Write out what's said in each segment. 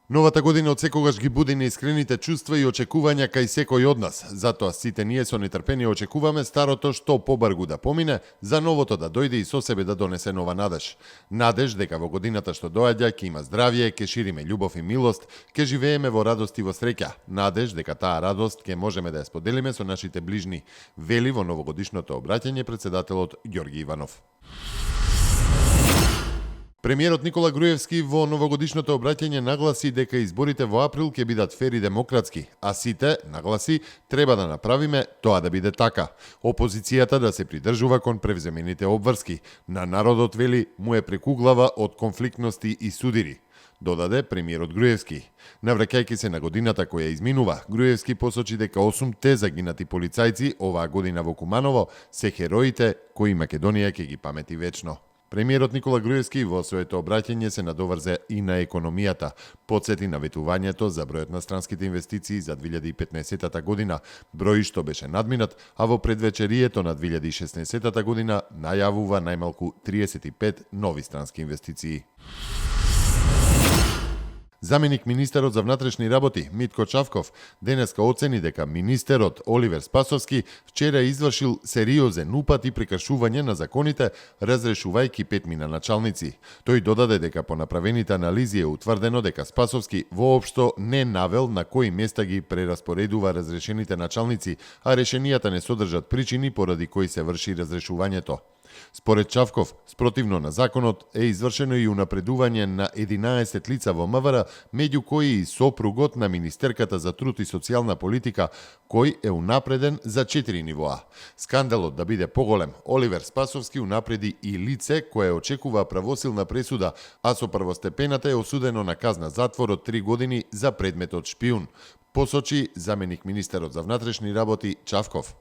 Новата година од секогаш ги буди неискрените чувства и очекувања кај секој од нас. Затоа сите ние со нетрпение очекуваме старото што побргу да помине, за новото да дојде и со себе да донесе нова надеж. Надеж дека во годината што доаѓа ќе има здравје, ќе шириме љубов и милост, ќе живееме во радост и во среќа. Надеж дека таа радост ќе можеме да ја споделиме со нашите ближни, вели во новогодишното обраќање председателот Ѓорги Иванов. Премиерот Никола Груевски во новогодишното обраќање нагласи дека изборите во април ќе бидат фер и демократски, а сите, нагласи, треба да направиме тоа да биде така. Опозицијата да се придржува кон превземените обврски. На народот, вели, му е прекуглава од конфликтности и судири. Додаде премиерот Груевски. Навраќајќи се на годината која изминува, Груевски посочи дека 8 загинати полицајци оваа година во Куманово се хероите кои Македонија ќе ги памети вечно. Премиерот Никола Груевски во своето обраќање се надоврзе и на економијата. Подсети на ветувањето за бројот на странските инвестиции за 2015 година, број што беше надминат, а во предвечерието на 2016 година најавува најмалку 35 нови странски инвестиции. Заменик министерот за внатрешни работи Митко Чавков денеска оцени дека министерот Оливер Спасовски вчера извршил сериозен упат и прекршување на законите, разрешувајќи 5 началници. Тој додаде дека по направените анализи е утврдено дека Спасовски воопшто не навел на кои места ги прераспоредува разрешените началници, а решенијата не содржат причини поради кои се врши разрешувањето. Според Чавков, спротивно на законот е извршено и унапредување на 11 лица во МВР, меѓу кои и сопругот на министерката за труд и социјална политика, кој е унапреден за 4 нивоа. Скандалот да биде поголем, Оливер Спасовски унапреди и лице кое очекува правосилна пресуда, а со првостепената е осудено на казна затвор од 3 години за предметот шпиун, посочи заменик министерот за внатрешни работи Чавков.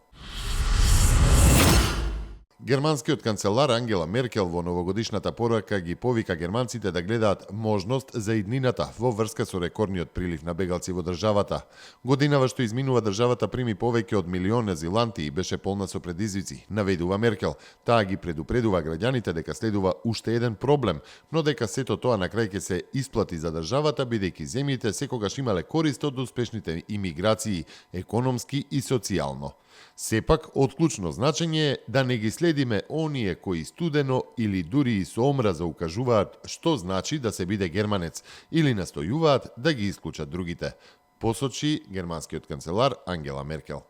Германскиот канцелар Ангела Меркел во новогодишната порака ги повика германците да гледаат можност за иднината во врска со рекордниот прилив на бегалци во државата. Годинава што изминува државата прими повеќе од милион азиланти и беше полна со предизвици, наведува Меркел. Таа ги предупредува граѓаните дека следува уште еден проблем, но дека сето тоа на крај ќе се исплати за државата бидејќи земјите секогаш имале корист од успешните имиграции, економски и социјално. Сепак, од клучно значење е да не ги следиме оние кои студено или дури и со омраза укажуваат што значи да се биде германец или настојуваат да ги исклучат другите, посочи германскиот канцелар Ангела Меркел.